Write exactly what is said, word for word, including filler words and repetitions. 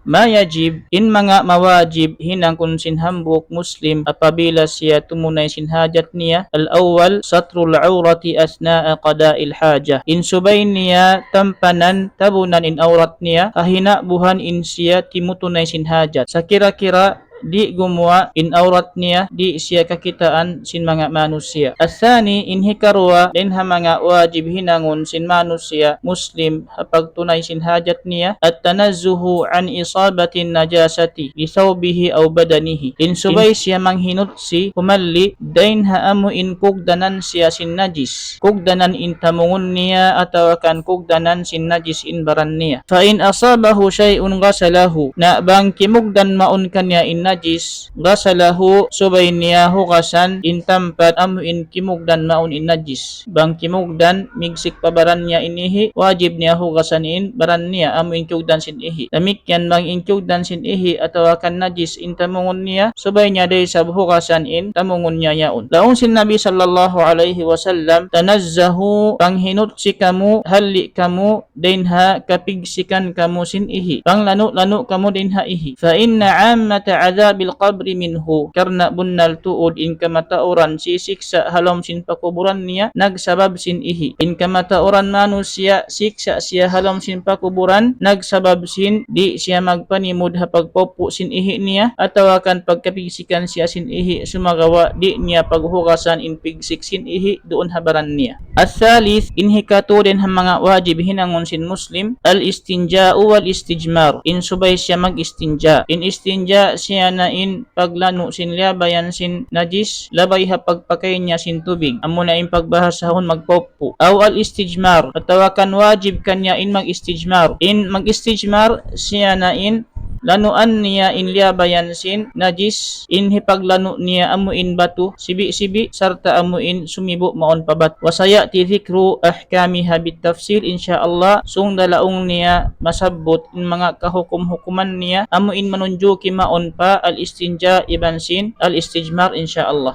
ما يجب, in manga mawajib hinangun sin hambuuk Muslim apabila siya tumunay sin hajat niya. الأول ستر العورة أثناء قضاء الحاجة. In subay niya tampanan, tabunan in awrat niya, ha hinabuhan in siya timutunay sin hajat. Sakira-kira di' gumuwa' in awrat niya, di' siya kakitaan sin manga manusiya'. الثاني, in hikaruwa dayn ha manga wajib hinangun sin manusiya' Muslim ha pagtunay sin hajat niya, التنزه عن إصابة النجاسة بثوبه أو بدنه. In subay siya manghinutsi, humalli' dayn ha amu in kugdanan siya sin najis, kugdanan in tamungun niya atawa kan kugdanan sin najis in baran niya. فإن أصابه شيء غسله, na bang kimugdan mawn kaniya in najis, غسله, subay niya hugasan in tampat amu in kimugdan mawn in najis. Bang kimugdan, migsik pa baran niya in ihi', wajib niya hugasan in baran niya amu in kiyugdan sin ihi'. Damikkiyan bang in kiyugdan sin ihi' atawa kan najis in tamungun niya, subay niya da isab hugasan in tamungun niya yaun. Laung sin Nabi sallallahu alayhi wasallam, تنزهوا, panghinutsi kamu, halli' kamu, dayn ha kapigsikan kamu sin ihi'. Panglanu'-lanu' kamu dayn ha ihi'. فإن عامة عذاب القبر منه. Karna' bunnal tuud in kamatauran sisiksa' ha lawm sin pakuburan niya nagsabab sin ihi'. In kamatauran manusiya' siksa' siya ha lawm sin pakuburan nagsabab sin di' siya magpanimud ha pagpaupu' sin ihi' niya atawa kan pagkapigsikan siya sin ihi' sumagawa' di' niya paghugasan in pigsik sin ihi' duun ha baran niya. الثالث, in hikatū dayn ha manga wajib hinangun sin Muslim, الاستنجاء والاستجمار. In subay siya mag-istinja. In istinja siya na in paglanu' sin liyabayan sin najis, labay ha pagpakay niya sin tubig. Amuna in pagbahasahun magpaupu'. أو الاستجمار, atawa kan wajib kaniya in mag-istijmar. In mag-istijmar siya na in lanuan niya in liyabayan sin najis, in hipaglanu' niya amu in batu sibi'-sibi' sarta' amu in sumibu' mawn pa batu. وسيأتي ذكر أحكامها بالتفصيل إن شاء الله. Sung da laung niya masabbut in manga kahukum-hukuman niya amu in manunjuki mawn pa al-istinja iban sin al-istijmar, in sha Allah.